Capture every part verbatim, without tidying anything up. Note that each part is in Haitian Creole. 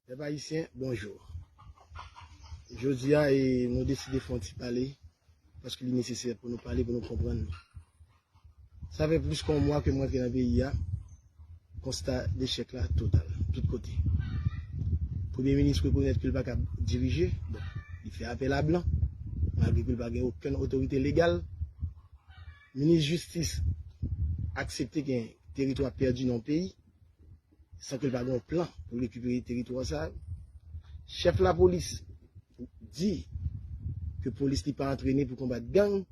Pèp ayisyen, bonjou. Jodi a, e, nou deside fè yon ti pale, paske li nesesè pou nou pale, pou nou konprann. Sa fè plis ke yon mwa ke m rantre nan peyi a, konsta dechèk la total, tout kote. Premye minis rekonèt ke l pa kab dirije, bon, li fè apèl a blan, malgre ke l pa gen okenn otorite legal. Minis jistis aksepte gen teritwa pèdi nan yon peyi, san ke l pa gen yon plan pou rekipere teritwa sa yo. Chèf lapolis di ke polis li pa antrene pou konbat gang.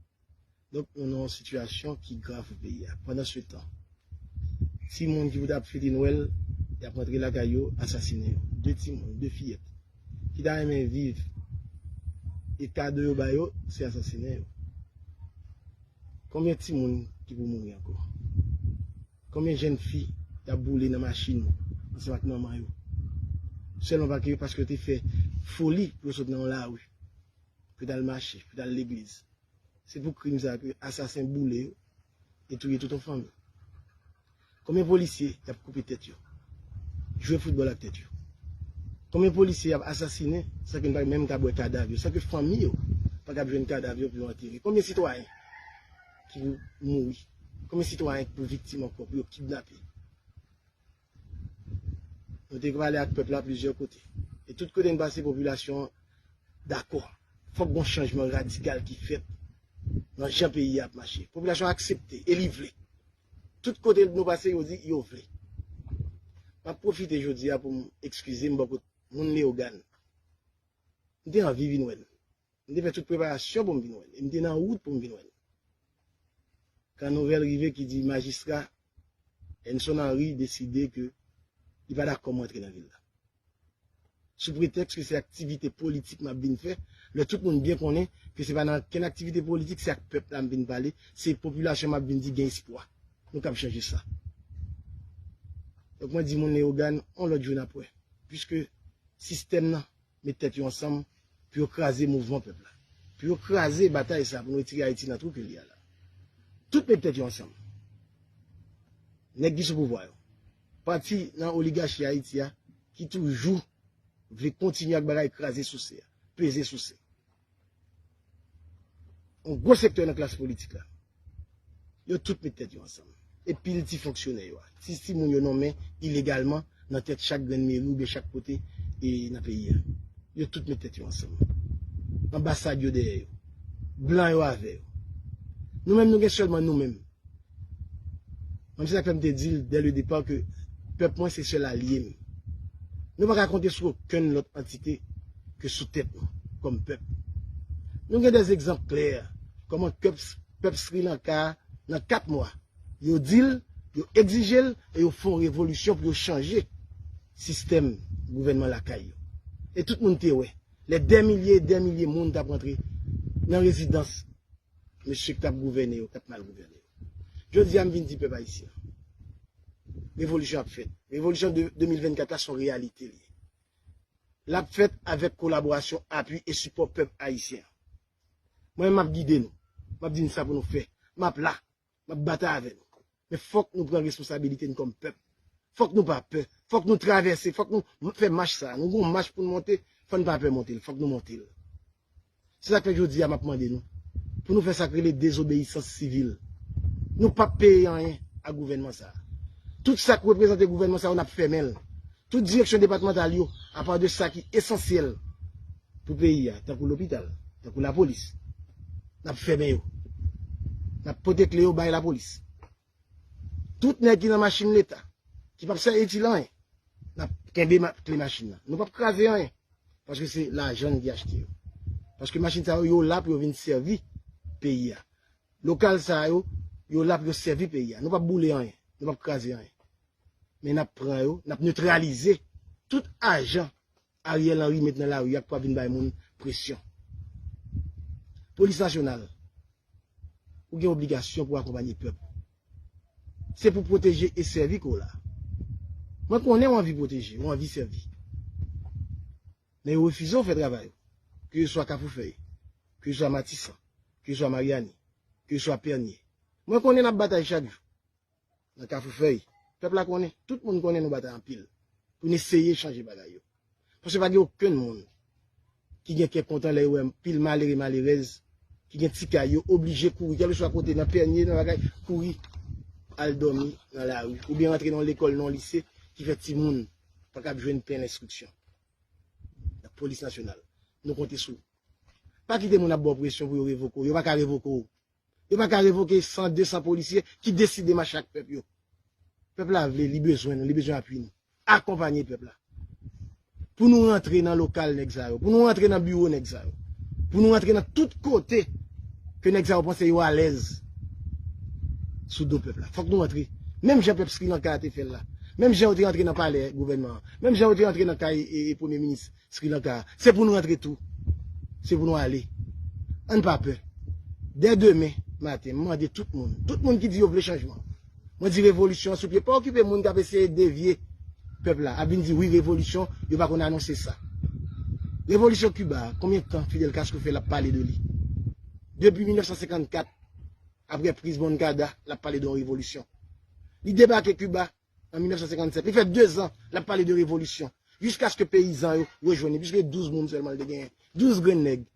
Donk, nou nan yon sitiyasyon ki grav pou peyi a. Pandansetan, timoun ki pou t ap fete Nwèl, y ap rantre lakay yo, asasinen yo. De timoun, de fiyèt, ki ta renmen viv, e kado yo ba yo, se asasinen yo. Konbyen timoun ki pou mouri ankò? Konbyen jèn fi y ap boule nan machin ansanm ak manman yo? Sèlman pa ke, paske yo te fè foli pou yo sot nan yon lari, pou yo t al mache, pou yo t al legliz. Se pou krim sa ke asasen boule yo e touye tout yon fanmi. Konbyen polisye y ap koupe tèt yo? Jwe foutbòl ak tèt yo. Konbyen polisye y ap asasinen san ke n pa menm kab wè kadav yo, san ke fanmi yo pa kab jwenn kadav yo pou yo antere? Konbyen sitwayen ki pou mouri? Konbyen sitwayen ki pou viktim ankò pou yo kidnape? Nou te pale ak pèp la plizyè kote. E tout kote n pase, popilasyon an dakò. Fòk gon chanjman radikal ki fèt nan jan peyi a ap mache. Popilasyon an aksepte e li vle. Tout kote nou pase, yo di yo vle. M ap pwofite jodi a pou m ekskize m bò kot moun Leyogàn. M te anvi vin wè l. M te fè tout preparasyon pou m vin wè l. E m te nan wout pou m vin wè l. Kan nouvèl rive ki di majistra Enson Henry deside ke li pa dakò mwen antre nan vil la. Sou pretèks ke se aktivite politik m ap vin fè, lè tout moun byen konnen ke se pa nan okenn aktivite politik, se ak pèp la m vin pale, se popilasyon m ap vin di gen espwa. Nou kab chanje sa. Donk mwen di moun Leyogàn, yon lòt jou n ap wè. Piske sistèm nan met tèt yo ansanm pou yo kraze mouvman pèp la. Pou yo kraze batay sa pou nou retire Ayiti nan twou ke li ye a la. Tout met tèt yo ansanm. Nèg ki sou pouvwa yo. Pati nan oligachi Ayiti a ki toujou vle kontinye ak bagay kraze souse a, peze souse. Yon gwo sektè nan klas politik la. Yo tout met tèt yo ansanm. Epi ti fonksyonè yo a, ti, ti moun yo nonmen ilegalman nan tèt chak grenn meri oubyen chak kote e nan peyi a. Yo tout met tèt yo ansanm. Anbasad yo dèyè yo. Blan yo avè yo. Nou menm, nou gen sèlman nou menm. Menm se sa k fè m te di l dès le départ ke pèp mwen se sèl alye m. Nou pa ka konte sou okenn lòt antite ke sou tèt nou, kòm pèp. Nou gen dè egzanp klè kòman pèp, pèp Sri Lanka a, nan kat mwa, yo di l, yo egzije l, e yo fè yon revolisyon pou yo chanje sistèm gouvènman lakay yo. E tout moun te wè, lè dè milye e dè milye moun t ap rantre nan rezidans mesye k t ap gouvène yo, k t ap mal gouvène yo. Jodi a, m vin di pèp ayisyen an, revolisyon ap fèt. Revolisyon de de mil vennkat la se yon reyalite li ye. L ap fèt avèk kolaborasyon, apui e sipò pèp ayisyen an. Mwen menm, m ap gide nou. M ap di n sa pou nou fè. M ap la. M ap batay avè nou. Men fòk nou pran responsabilite n kòm pèp. Fòk nou pa pè. Fòk nou travèse. Fòk nou m-, fè mach sa. Nou gon mach pou n monte. Fò n pa pè monte l. Fòk nou monte l. Se sa k fè jodi a m ap mande nou pou nou fè sa k rele dezobeyisans sivil. Nou p ap peye anyen a gouvènman sa a. Tout sa k reprezante gouvènman sa yo, n ap fèmen l. Tout direksyon depatmantal yo, apa de sa ki esansyèl pou peyi a, tankou lopital, tankou lapolis, n ap fèmen yo. N ap pote kle yo bay lapolis. Tout nèg ki nan machin Leta, ki p ap sèvi itil anyen, n ap kenbe ma-, kle machin nan. Nou p ap kraze anyen, paske se lajan n ki achte yo. Paske machin sa yo, yo la pou yo vin sèvi peyi a. Lokal sa yo, yo la pou yo sèvi peyi a. Nou p ap boule anyen, nou p ap kraze anyen. Men n ap pran yo, n ap netralize tout ajan Ariel Henry met nan lari a k pral vin bay moun presyon. Polis nasyonal, ou gen obligasyon pou akonpanye pèp ou. Se pou pwoteje e sèvi ke w la. Mwen konnen w anvi pwoteje, w anvi sèvi. Men yo refize w fè travay ou. Ke yo swa Kafou Fèy, ke yo swa Matisan, ke yo swa Maryani, ke yo swa Pènye. Mwen konnen n ap batay chak jou. Nan Kafou Fèy, pèp la konnen, tout moun konnen nou batay anpil pou n eseye chanje bagay yo. Paske pa gen okenn moun ki gen kè kontan lè yo wè pil malere, malerèz, ki gen ti kay, yo oblije kouri, kèlkeswa kote, nan pènye, nan bagay, kouri, al dòmi nan lari, oubyen rantre nan yon lekòl, nan yon lise, ki fè timoun pa kab jwenn pen lenstriksyon. Lapolis nasyonal, nou konte sou ou. Pa kite moun ap ba w presyon pou yo revoke w. Yo pa ka revoke w. Yo pa ka revoke san, de san polisye ki deside mache ak pèp yo. Pèp la vle, li bezwen nou, li bezwen apui nou. Akonpanye pèp la. Pou nou rantre nan lokal nèg sa yo, pou nou rantre nan biwo nèg sa yo, pou nou rantre nan tout kote ke nèg sa yo panse yo alèz sou do pèp la. Fòk nou rantre. Menm jan pèp Sri Lanka a te fè l la. Menm jan yo te rantre nan palè gouvènman an. Menm jan yo te rantre nan kay e, e premye minis Sri Lanka a. Se pou nou rantre tou. Se pou nou ale. Ann pa pè. Dè demen maten, m mande tout moun, tout moun ki di yo vle chanjman, mwen di revolisyon an sou pye. Pa okipe moun k ap eseye devye pèp la, ap vin di wi revolisyon, yo pa konn anonse sa. Revolisyon Kiba a, konbyen tan Fidel Castro fè l ap pale de li? Depi mil nèf san senkannkat, apre priz Moncada, l ap pale de yon revolisyon. Li debake Kiba an mil nèf san senkannsèt. Li fè dezan l ap pale de revolisyon. Jiskaske peyizan yo rejwenn li, piske douz moun sèlman l te genyen. Douz grenn nèg.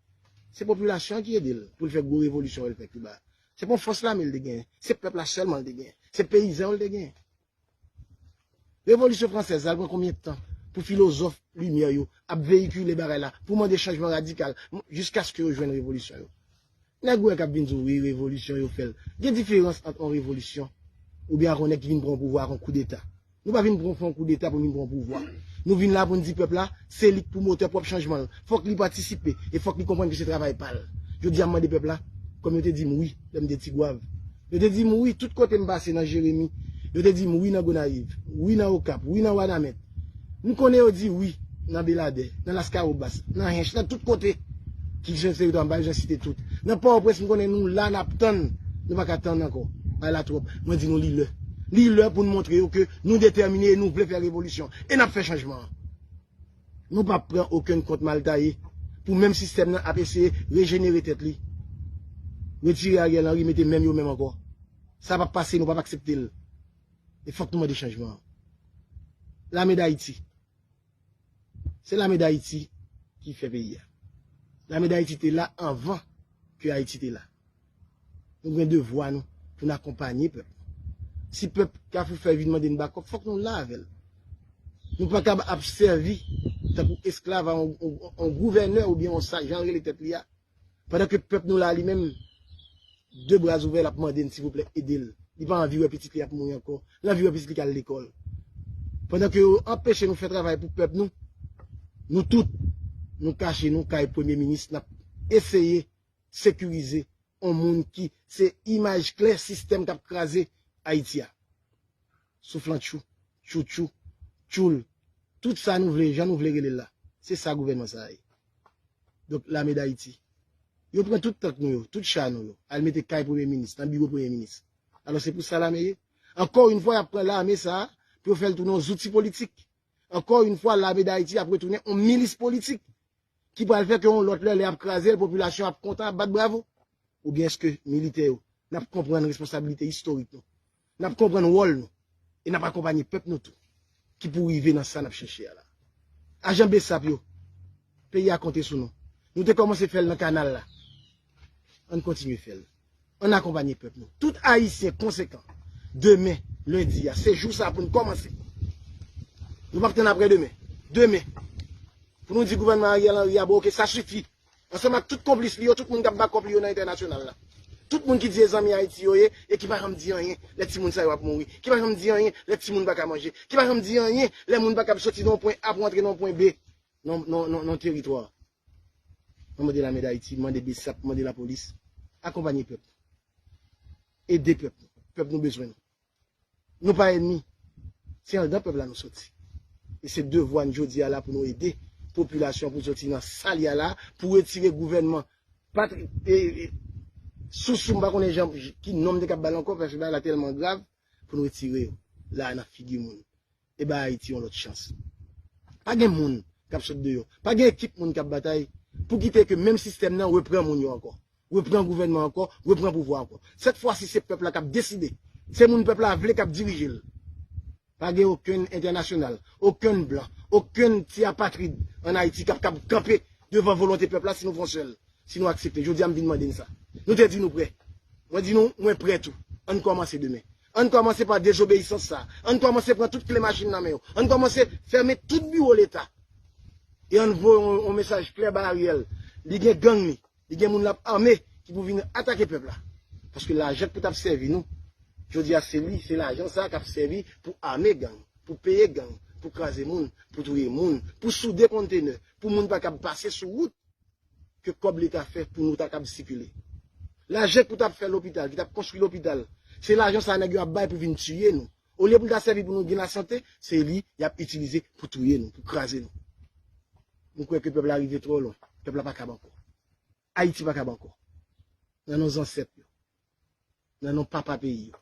Se popilasyon an ki ede l pou l fè gwo revolisyon l fè Kiba. Se pa yon fòs lame l te genyen. Se pèp la sèlman l te genyen. Se peyizan yo l te genyen. Revolisyon fransèz la, l pran konbyen tan pou filozòf limyè yo ap veyikile bagay la, pou mande chanjman radikal, jiskaske yo jwenn revolisyon yo? Nèg ou wè k ap vin di w, wi, revolisyon yo fè l. Gen diferans ant yon revolisyon oubyen ak yon nèg ki vin pran pouvwa ak yon koudeta. Nou pa vin pran, fè yon koudeta pou n vin pran pouvwa. Nou vin la pou n di pèp la, se li k pwomotè pwòp chanjman l. Fòk li patisipe e fòk li konprann ke se travay pa l. Jodi a, m mande pèp la, kòm yo te di m wi lè m te Tigwav. Yo te di m wi tout kote m pase nan Jeremi. Yo te di m wi nan Gonayiv, wi nan Okap, wi nan Wanament. M konnen yo di wi nan Beladè, nan Laskawobas, nan Hench, nan tout kote ki se teritwa m, m pa bezwen site tout. Nan Pòtoprens, m konnen nou la, n ap tann. Nou pa ka tann ankò. Bagay la twòp. Mwen di nou li lè. Li lè pou n montre yo ke nou detèmine e nou vle fè revolisyon. E n ap fè chanjman an. Nou p ap pran okenn kont mal taye pou menm sistèm nan ap eseye rejenere tèt li. Retire Ariel Henry, mete menm yo menm ankò. Sa p ap pase, nou p ap aksepte l. E fòk nou mande chanjman an. Lame Dayiti. Se Lame Dayiti ki fè peyi a. Lame Dayiti te la anvan ke Ayiti te la. Nou gen devwa nou pou n akonpanye pèp. Si pèp Kafou Fèy vin mande n bakòp, fòk nou la avè l. Nou pa kab ap sèvi tankou esklav a yon, yon, yon gouvènè oubyen yon sa, jan l rele tèt li a. Pandan ke pèp nou la li menm, de bra ouvè, l ap mande n, silvouplè, ede l. Li pa anvi wè pitit li ap mouri ankò. L anvi wè pitit li k al lekòl. Pandan ke yo anpeche nou fè travay pou pèp nou, nou tout, nou kache nou kay premye minis, n ap eseye sekirize yon moun ki se imaj klè sistèm k ap kraze Ayiti a. Souflantchou, tchoutchou, tchoul. Tout sa nou vle, jan nou vle rele l la. Se sa gouvènman sa a ye. Donk, Lame Dayiti. Yo pran tout tank nou yo, tout cha nou yo, al mete kay premye minis, nan biwo premye minis. Alò, se pou sa lame ye. Ankò yon fwa, y ap pran lame sa a pou yo fè l tounen yon zouti politik. Ankò yon fwa, Lame Dayiti ap retounen yon milis politik ki pral fè ke yon lòt lè, lè y ap kraze l, popilasyon ap kontan, ap bat bravo? Oubyen èske militè yo, n ap konprann responsabilite istorik nou? N ap konprann wòl nou? E n ap akonpanye pèp nou tou, ki pou rive nan sa n ap chèche a la. Ajan Besap yo, peyi a konte sou nou. Nou te kòmanse fè l nan kanal la. Ann kontinye fè l. Ann akonpanye pèp nou. Tout Ayisyen konsekan, demen, lendi a, se jou sa pou n kòmanse. Nou p ap tann apre demen. Demen, pou nou di gouvènman Ariel Henry a, bon, oke, sa sifi. Ansanm ak tout konplis li yo, tout moun k ap bakòp li yo nan entènasyonal la. Tout moun ki di e zanmi Ayiti yo ye, e ki pa janm di anyen lè timoun sa yo ap mouri, ki pa janm di anyen lè timoun pa ka manje, ki pa janm di anyen lè moun pa kab soti nan yon pwen A pou antre nan yon pwen B nan, nan, nan, nan teritwa. Mwen mande Lame Dayiti, mande Besap, mande lapolis, akonpanye pèp. Ede pèp. Pèp nou bezwen nou. Nou pa ènmi. Se anndan pèp la nou soti. E se devwa n jodi a la pou nou ede popilasyon pou soti nan sa l ye a la, pou retire gouvènman patri-, e, e, sousou, m pa konnen jan, ki non m te kab ba l ankò, paske bagay la tèlman grav, pou nou retire yo la nan figi moun. E ba Ayiti yon lòt chans. Pa gen moun k ap sot deyò. Pa gen ekip moun k ap batay pou kite ke menm sistèm nan repran moun yo ankò. Repran gouvènman ankò, repran pouvwa ankò. Sèt fwa si se pèp la k ap deside. Se moun pèp la vle k ap dirije l. Pa gen okenn entènasyonal, okenn blan, Okenn ti apatrid ann Ayiti k ap kab kanpe devan volonte pèp la si nou fè yon sèl, si nou aksepte. Jodi a, m vin mande n sa. Nou te di nou prè. Mwen di nou, mwen prè tou. Ann kòmanse demen. Ann kòmanse pa dezobeyisans sa. Ann kòmanse pran tout kle machin nan men yo. Ann kòmanse fèmen tout biwo Leta. E ann voye yon, yon mesaj klè ba Ariel. Li gen gang li. Li gen moun l ap ame ki pou vin atake pèp la. Paske lajan k pou t ap sèvi nou. Jodi a, se li, se lajan sa k ap sèvi pou ame gang, pou peye gang, pou kraze moun, pou touye moun, pou soude kontenè, pou moun pa kab pase sou wout ke kòb Leta fè pou nou ta kab sikile. Lajan k pou t ap fè lopital, ki t ap konstwi lopital, se lajan sa nèg yo ap bay pou vin tiye nou. Olye pou l ta sèvi pou nou gen lasante, se li y ap itilize pou touye nou, pou kraze nou. Nou kwè ke pèp la rive twò lwen. Pèp la pa kab ankò. Ayiti pa kab ankò. Nan non zansèt yo. Nan non papa peyi yo.